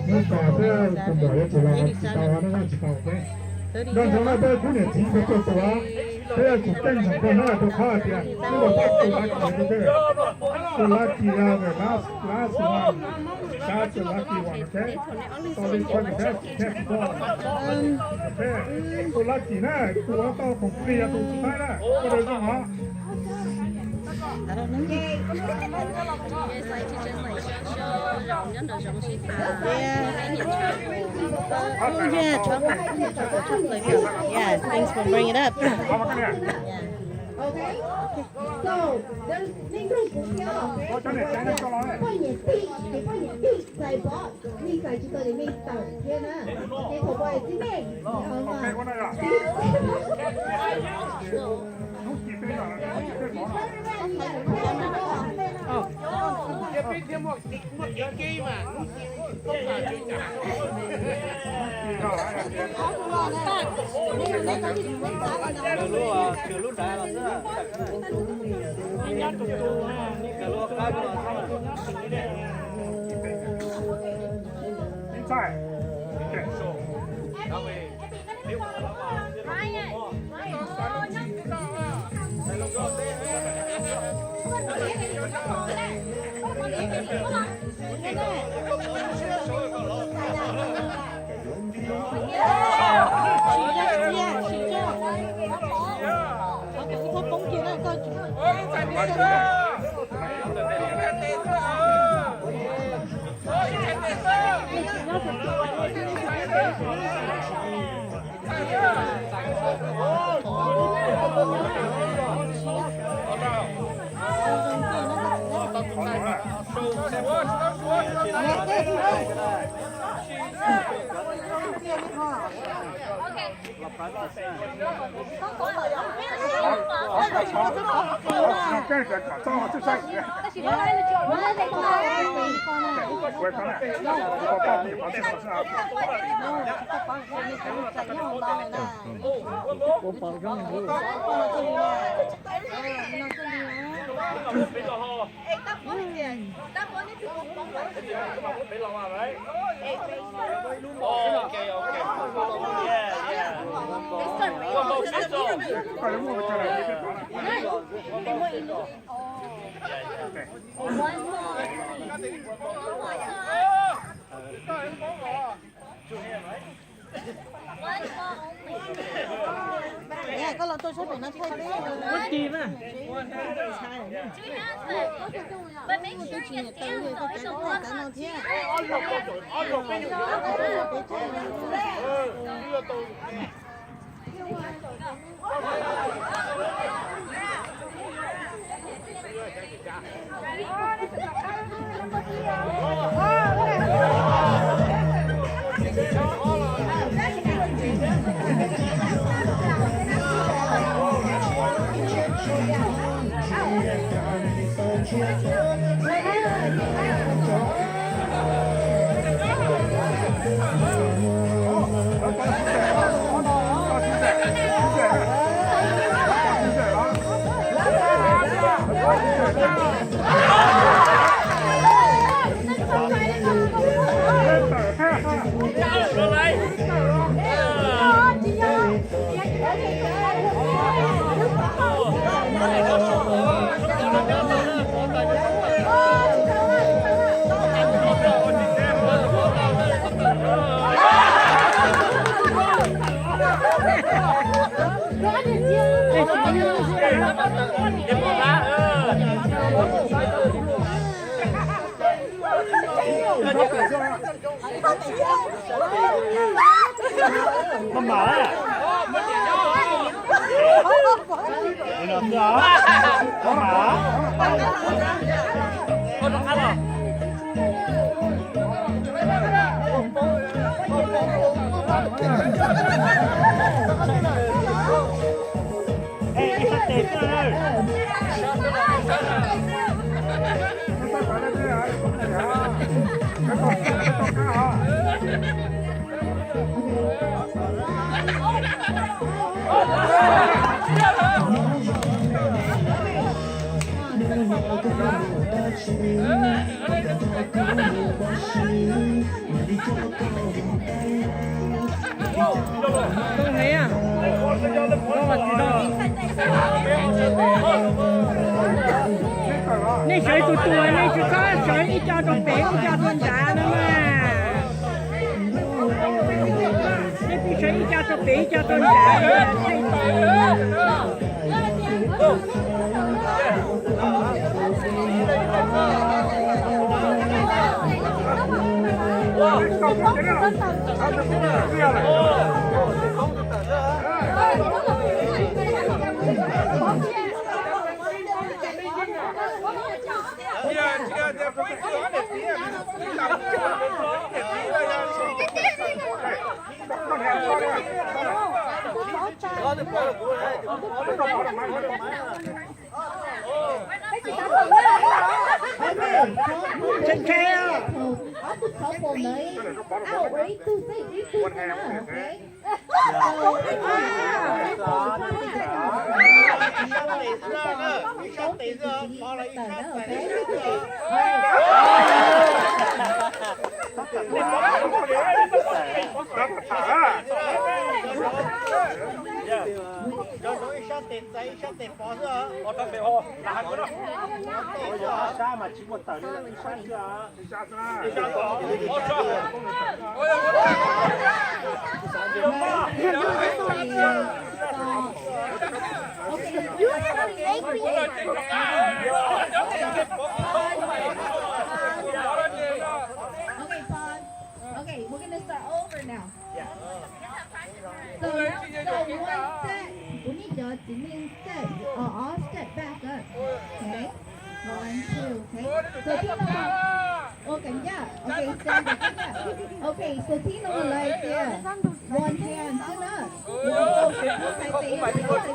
Nws kom peb tus muam yuav tsum los tsis tau no, tsis tau peb. Nco ntsoov na, peb khub niam txiv ntawd tuaj tua, peb yuav tsum teej ntseeg koj na, rau qhov hais tias peb los pab tus lucky, tus lucky, the last, last one, that's the lucky one, okay? So this one is best, best one. Okay. Tus lucky na, tus uas tau complete yog tus xub thawj na, ua zoo os. Yeah, thanks for bringing it up. Yeah. Okay. So, there's 命中目标. 扮演地，扮演地，在 box. 你在这个里面等天呢，你可不可以进来？你好吗？Koj los tuaj sab pem no thaij peb. Tus tsis nyiam taws li, tus cav tau taws no thiab. Too heev, nej sawv ib tug tug, nej tsis txhob sawv ib co rau pem ib co rau nrad no mas. Nej pheej sawv ib co rau pem ib co rau nrad. Nthe nthe os. Ob tug thov pom ntawd, ib tug xwb, ib tug xwb na, ok. Ib sab tes txais ib sab tes pov xwb. Sab mas tsis muaj tawm li, ib sab xwb. Okay, pause. Okay, we're gonna start over now. So, so one set, kuv nej cov txiv neej set, uh, all step back up. Okay? One, two, okay? So, thib no, ua kev ncaj. Okay, stand up, stand up. Okay, so thib no lawv hais tias one hand xwb na. Kuv mus xais tes, tes